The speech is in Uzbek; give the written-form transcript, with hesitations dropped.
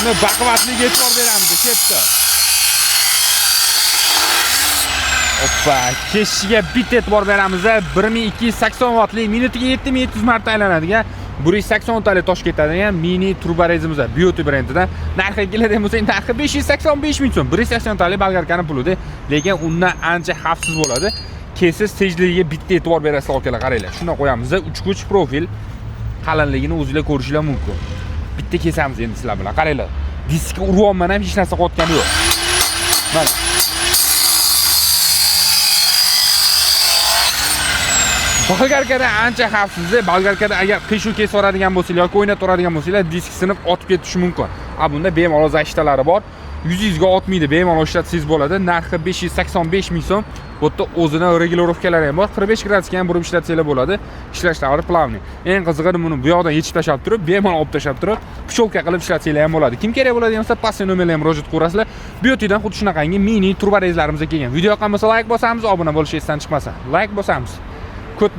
Buni baquvvatligiga e'tibor beramiz, ketdi. Oppa, kesishiga bitta e'tibor beramiz. 1280 vatli, minutiga 7700 marta aylanadigan, 180 talik tosh ketadigan mini turborezimiz Beauty brendidan. Narxi keladigan bo'lsak, narxi 585 ming so'm. 180 talik bolgarkani pulida, lekin undan ancha xavfsiz bo'ladi. Kesish tezligiga bitta e'tibor berasizlar akalar, qaranglar. Shundan qo'yamiz, uchguch profil qalinligini o'zinglar ko'rishinglar mumkin. Bitta kesamiz endi sizlar bilan. Qaranglar. Diskka uryapman ham, hech narsa qilayotgani yo'q. Mana. Bolgarkada ancha xavfsiz. Bolgarkada agar qiyshuv kesib yuboradigan bo'lsanglar yoki o'ynab turadigan bo'lsanglar, disk sinib otib ketishi mumkin. A bunda bemalol защита lari bor. Yuzingizga otmaydi, bemalol ishlatsangiz bo'ladi. Narxi 585 ming so'm. Bu yerda o'zini регулировка lari ham bor. 45 gradusga ham burib ishlatsanglar bo'ladi. Ishlash davri плавный. Eng qizig'i buni bu yoqdan yechib tashlab turib, bemalol olib tashlab turib, пчёлка qilib ishlatsanglar ham bo'ladi. Kim kerak bo'ladigan bo'lsa, pastki nomerlarga murojaat qilaverasizlar. Beautydan xuddi shunaqangi mini turborezlarimiz kelgan. Video yoqqan bo'lsa like bosamiz, obuna bo'lish esdan chiqmasin. Like bosamiz.